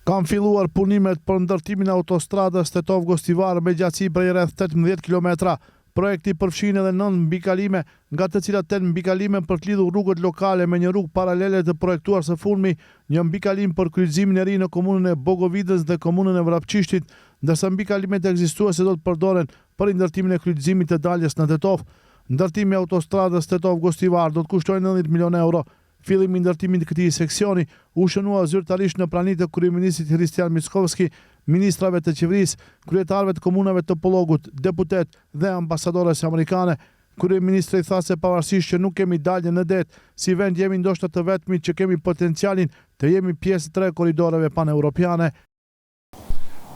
Kanë filluar punimet për ndërtimin e autostradës Tetovë-Gostivar me gjatësi prej rreth 18 kilometra. Projekti përfshin edhe 9 mbikalime, nga të cilat 8 mbikalime për të lidhur rrugët lokale me një rrugë paralele të projektuar së fundmi, një mbikalim për kryqëzimin e ri në komunën e Bogovidës dhe komunën e Vrapçishtit, ndërsa mbikalimet ekzistuese do të përdoren për rindërtimin e kryqëzimit të daljes në Tetovë. Ndërtimi i autostradës Tetovë-Gostivar do të kushtojë 90 milionë euro. Fillimi i ndërtimit të këtij seksioni u shënua zyrtarisht në prani të kryeministrit Hristijan Mickoski, ministrave të qeverisë, kryetarëve të komunave të Pollogut, deputet dhe ambasadores amerikane. Kryeministri tha se pavarësisht që nuk kemi dalje në det, si vend jemi ndoshta të vetmit që kemi potencialin të jemi pjesë e tre korridoreve paneuropiane.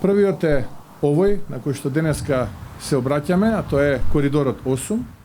Првиот е овој на кој што денеска се обраќаме, а тоа е коридорот 8.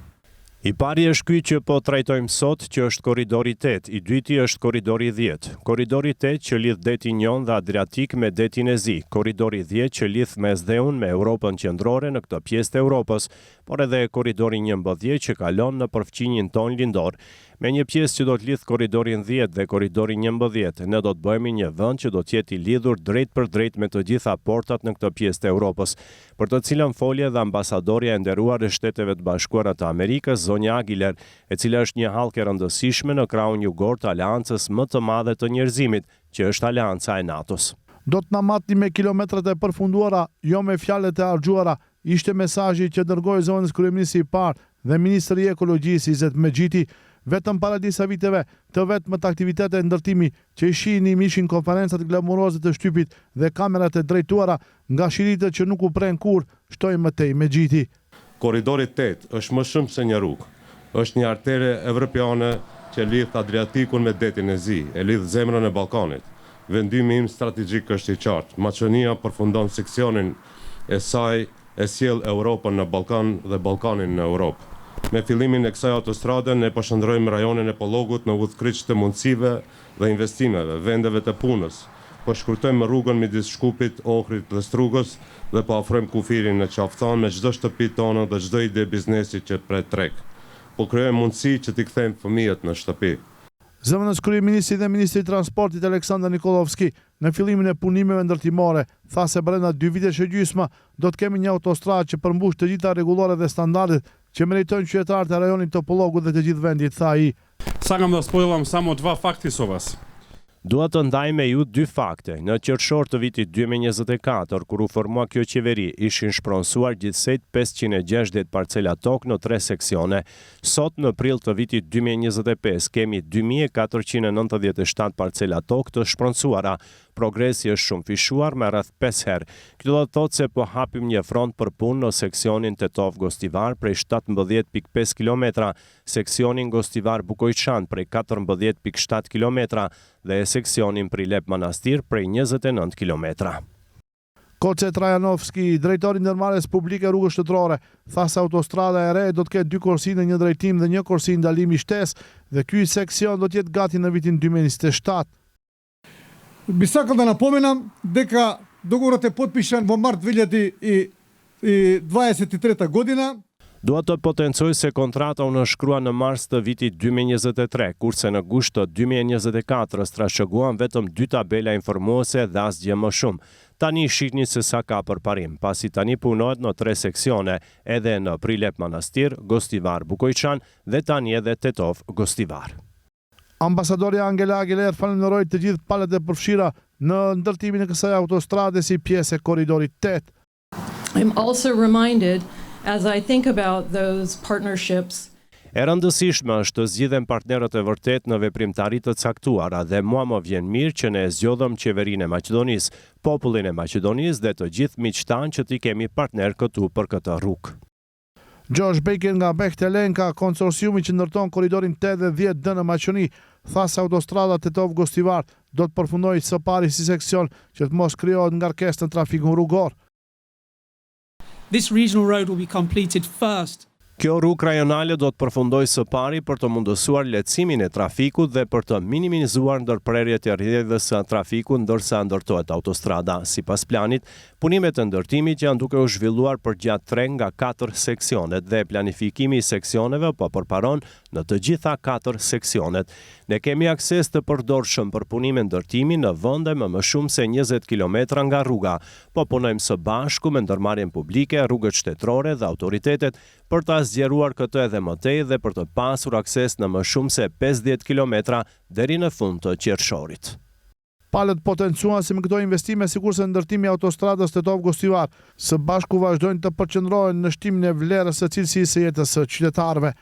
I pari është ky që po trajtojmë sot, që është korridori 8, i dyti është korridori 10. Korridori 8 që lidh detin Jon dhe Adriatik me detin e Zi, korridori 10 që lidh Mesdheun me Europën qendrore në këtë pjesë të Europës, por edhe korridori 11 që kalon në përfqinjin ton lindor. Me një pjesë që do të lidh korridorin 10 dhe korridorin 11, ne do të bëhemi një vend që do të jetë i lidhur drejt për drejt me të gjitha portat në këtë pjesë të Europës, për të cilën foli edhe ambasadorja e nderuar e Shteteve të Bashkuara të Amerikës, zonja Aguilar, e cila është një hallkë e rëndësishme në krahun jugor të aleancës më të madhe të njerëzimit, që është aleanca e NATO-s. Do të na matni me kilometrat e përfunduara, jo me fjalët e harxhuara, ishte mesazhi që dërgoi zëvendës kryeministri i parë dhe ministri i Ekologjisë Izet Mexhiti. Vetëm para disa viteve, të vetmet aktivitete ndërtimi që i shihnim ishin konferencat glamuroze të shtypit dhe kamerat e drejtuara nga shiritët që nuk u pren kur, shtoi më tej Mexhiti. Korridori 8 është më shumë se një rrugë. Është një artere evropiane që lidh Adriatikun me Detin e Zi, e lidh zemrën e Ballkanit. Vendimi im strategjik është i qartë. Maqedonia përfundon seksionin e saj e sjell Europën në Ballkan dhe Ballkanin në Europë. Me fillimin e kësaj autostrade ne po shndërrojmë rajonin e Pollogut në udhëkryq të mundësive dhe investimeve, vendeve të punës. Po shkurtojmë rrugën midis Shkupit, Ohrit dhe Strugës dhe po afrojmë kufirin në Qafë Thanë me çdo shtëpi tonë dhe çdo ide biznesi që pret treg. Po krijojmë mundësi që t'i kthejmë fëmijët në shtëpi. Zëvendës kryeministri dhe ministri i Transportit Aleksandar Nikollovski në fillimin e punimeve ndërtimore tha se brenda dy vitesh e gjysmë do të kemi një autostradë që përmbush të gjitha rregulloret dhe standardet që meritojnë qytetarët e rajonit të Pollogut dhe të gjithë vendit, tha ai. Сакам да споделам само два факти со вас. Dua të ndaj me ju dy fakte. Në qershor të vitit 2024, kur u formua kjo qeveri, ishin shpronësuar gjithsej 560 parcela tokë në tre seksione. Sot, në prill të vitit 2025, kemi 2497 parcela tokë të shpronësuara. Progresi është shumëfishuar me rreth 5 herë. Kjo do të thotë se po hapim një front për punë në seksionin Tetov-Gostivar prej 17.5 km, seksionin Gostivar-Bukojçan prej 14.7 km dhe seksionin Prilep Manastir prej 29 km. Koce Trajanovski, drejtori i ndërmarrjes publike rrugës shtetërore, tha se autostrada e re do të ketë dy korsi në një drejtim dhe një korsi ndalimi shtesë dhe ky seksion do të jetë gati në vitin 2027. Би сакал да напоменам дека договорот е потпишан во март 2023 година. Dua të potencoj se kontrata u nënshkrua në mars të vitit 2023, kurse në gusht të 2024 trashëguan vetëm dy tabela informuese dhe asgjë më shumë. Tani shihni se sa ka përparim, pasi tani punohet në tre seksione, edhe në Prilep Manastir, Gostivar Bukojçan dhe tani edhe Tetov Gostivar. Ambasadorja Angela Aguilar falenderoi të gjithë palët e përfshira në ndërtimin e kësaj autostrade si pjesë e korridorit 8. I'm also reminded as I think about those partnerships E rëndësishme është të zgjidhen partnerët e vërtet në veprimtari të caktuara dhe mua më vjen mirë që ne zgjodhëm qeverinë e Maqedonisë, popullin e Maqedonisë dhe të gjithë miqtë tanë që t'i kemi partner këtu për këtë rrugë. Josh Baker nga Bechtel-Enka, konsorciumi që ndërton korridorin 8 dhe 10 D në Maqedoni, tha se autostrada Tetov-Gostivar do të përfundojë së pari si seksion që të mos krijohet ngarkesë në trafikun rrugor. This regional road will be completed first. Kjo rrugë rajonale do të përfundojë së pari për të mundësuar lehtësimin e trafikut dhe për të minimizuar ndërprerjet e rrjedhës së trafikut ndërsa ndërtohet autostrada. Sipas planit, punimet e ndërtimit janë duke u zhvilluar përgjatë 3 nga 4 seksionet dhe planifikimi i seksioneve po përparon në të gjitha katër seksionet. Ne kemi akses të përdorshëm për punime ndërtimi në vende me më shumë se 20 kilometra nga rruga. Po punojmë së bashku me ndërmarrjen publike, rrugët shtetërore dhe autoritetet për ta zgjeruar këtë edhe më tej dhe për të pasur akses në më shumë se 50 kilometra deri në fund të qershorit. Palët potencuan se me këto investime sikurse ndërtimi i autostradës Tetovë-Gostivar, së bashku vazhdojnë të përqendrohen në shtimin e vlerës së cilësisë së jetës së qytetarëve.